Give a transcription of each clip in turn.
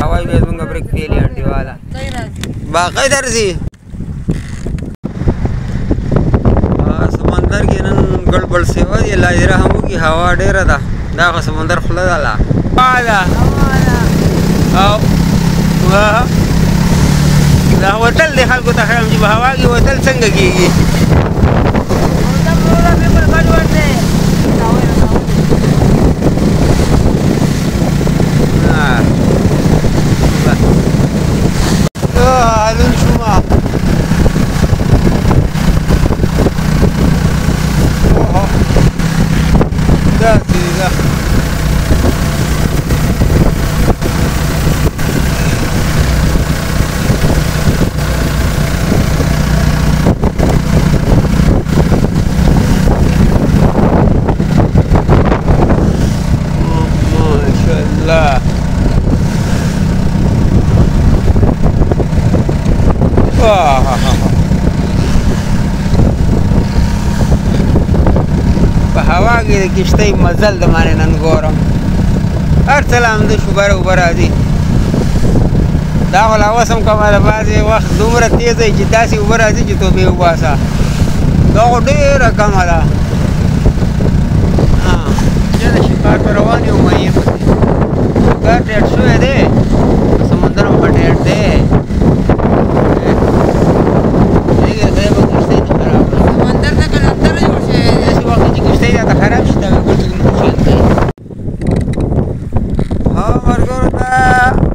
هواي به زمونږ بریک فیل انډیواله باقی درځي. سمندر کې نن ګړبړ سیوا دی، الله دې رحم وکړي. هوا ډېره ده، دا خو سمندر خوله ده لا او دا وتل دی خلکو ته ښیم چې په هوا کې وتل څنګه کېږي. په هوا کې د کښتۍ مزل د باندې نن ګورم، هر څه لامده شو بره اوبه راځي. دا خو لا اوس هم کمه ده، بعضې وخت دومره تېزه وي چې داسې اوبه راځي چې توبې وباسه. دا خو ډېره کمه ده. چې شکار ته روان یو، مایې پسې شکار ټیټ شوی دی، سمندر هم ښه ټیټ دی. خراب شي دا بل څوک نه خوشحال دی. ها ملګرو ته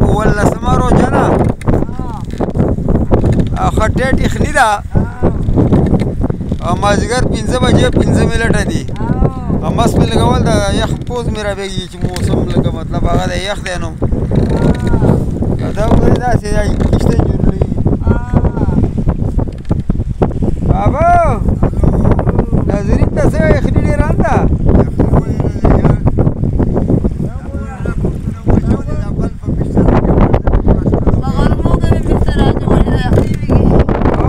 اوولسمه روژه ده، ښه ټیټ یخني ده، او مازدیګر 5 بجې 5 منټه دي. او مس مې لګول ده، یخ پوز مې رابېږي چې موسم لکه مطلب هغه دی یخ دی. نو دا وګورئ داسې کښتۍ جوړېږي. بابا ناظرین ته څه یخني ډېره نه ده؟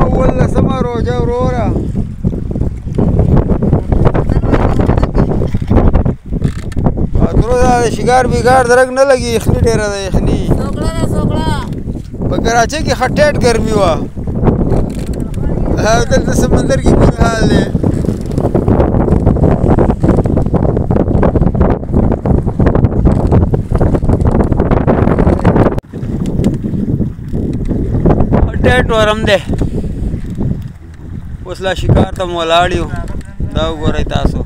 اولسمه روژه وروره. تر دا د شکار بیګار درک نه لګي، یخني ډېره ده. یخني په کراچۍ کې ښه ټیټ ګرمي وه، دلته سمندر کې کوم حال دی. ټیټ ورم دی. اوس لا شکار ته مو ولاړ یو. دا وګورئ تاسو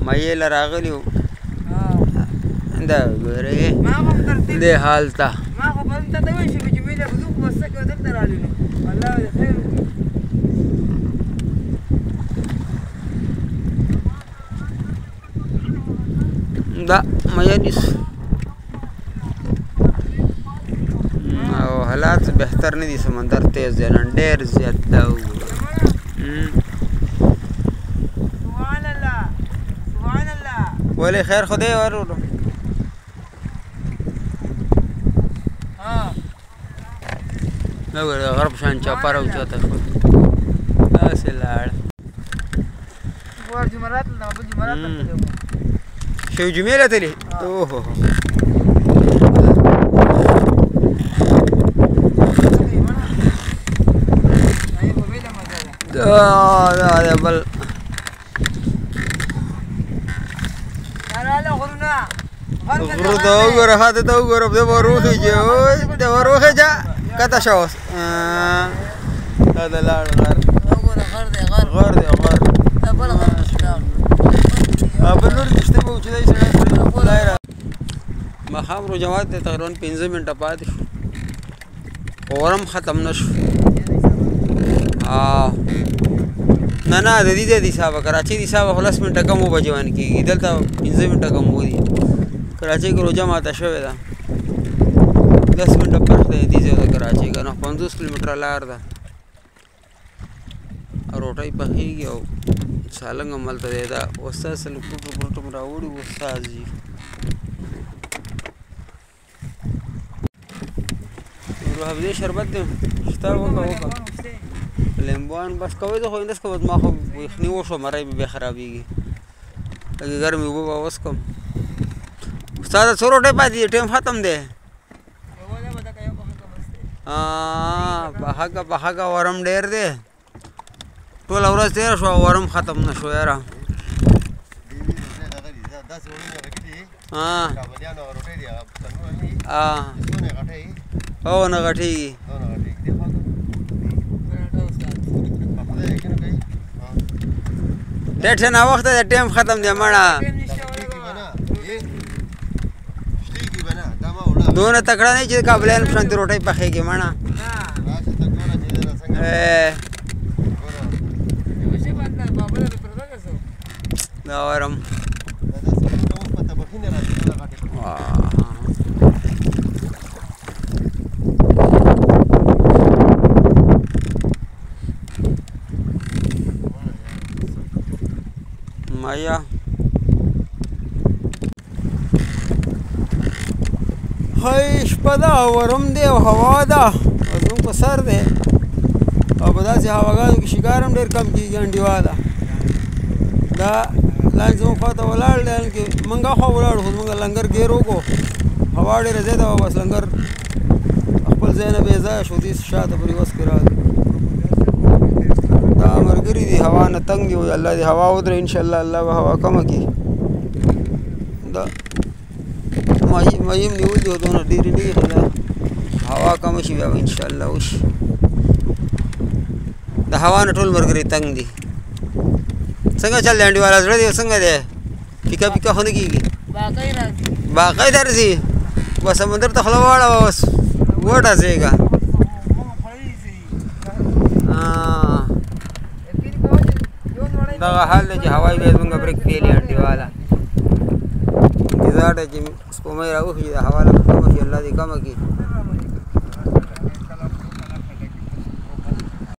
مایې له راغلي یو. دا وګورئ دې حال ته. دا مایه نیسو او حالات بهتر نه دي. سمندر تیز دی نن ډېر زیات. دا وګوره ولې خیر خو دی ورورو. دا وګوره د غرب شان چاپاره اوچته شوه، داسې لاړ. شو جمعې له تلي. اوهو دا دا بل غره ته وګوره، ښه ته وګوره، دی به وروخېږي، دی به وروخېږه کته شه اوس. دا د لاړ غر غر دی، غر بل لوري کښتۍ به اوچتای سړی. ماښام روژه ماتي دی، تقریبا 5 منټه پاتې شو، اور هم ختم نه شو. نه نه د دې ځای د حسابه کراچۍ د حسابه خو 10 منټه کم اوبه جوان کېږي، دلته 5 منټه کم اوبه دي. کراچۍ کې روژه ماته شوې ده، 10 منټه فرق دی دې ځای د کراچۍ که نه 50 کیلومتره لار ده. روټۍ پخېږي او سالنګ هم هلته دی. دا استاد سره پروټ پروټ هم راوړي استاد جي. روح افزې شربت دی شته، وکړه وکړه لیمبوان بس کوئ. زه خو اندس کوم، ما خو یخني وشوه، مرۍ مې بیا خرابېږي. لږې ګرمې اوبه به وڅښم. ساده څو روټۍ پاتې دي؟ ټایم ختم دی. په حقه په حقه ورم ډېر دی. ټوله ورځ تېره شوه، ورم ختم نه شو یاره. او نه غټېږي. ټیټ ناوخته دی، ټایم ختم دی مړه. دونه تکړه نه چې کابلیان په شانتې روټۍ پخېږي مړه. دا ورم مایا هی شپه ده، ورم دی او هوا ده او زموږ په سر دی، او په داسې هواګانو کې شکار هم ډېر کم کېږي. انډیواله دا لاین زموږ خواته ولاړ دی، حالانکې موږ هاخوا ولاړو، خو زموږ لنګر ګیر وکړو، هوا ډېره زیاته وه، بس لنګر خپل ځای نه بې ځایه شو، دې شاته په ریوس کې راغلو. دا ملګري دي هوا نه تنګ دي، وایي الله دې هوا ودروي، انشاءالله الله به هوا کمه کړي. دا ماهي هم نیولي دي، خو دونه ډېرې نه دي، خو دا هوا کمه شي بیا به انشاءالله وشي. د هوا نه ټول ملګري تنګ دي. څنګه چل دی انډیواله، زړه دې څنګه دی؟ پیکه پیکه خو نه کېږي؟ باقی درځي، بس سمندر ته خوله واړوه، بس وټسېږه. دغه حال دی چې هوا یې بیا زموږ برېک پیلې. انډیواله انتظار دی چې سپوږمۍ راوخېږي، د هوا لږه کمه شي، الله دې کمه کړي.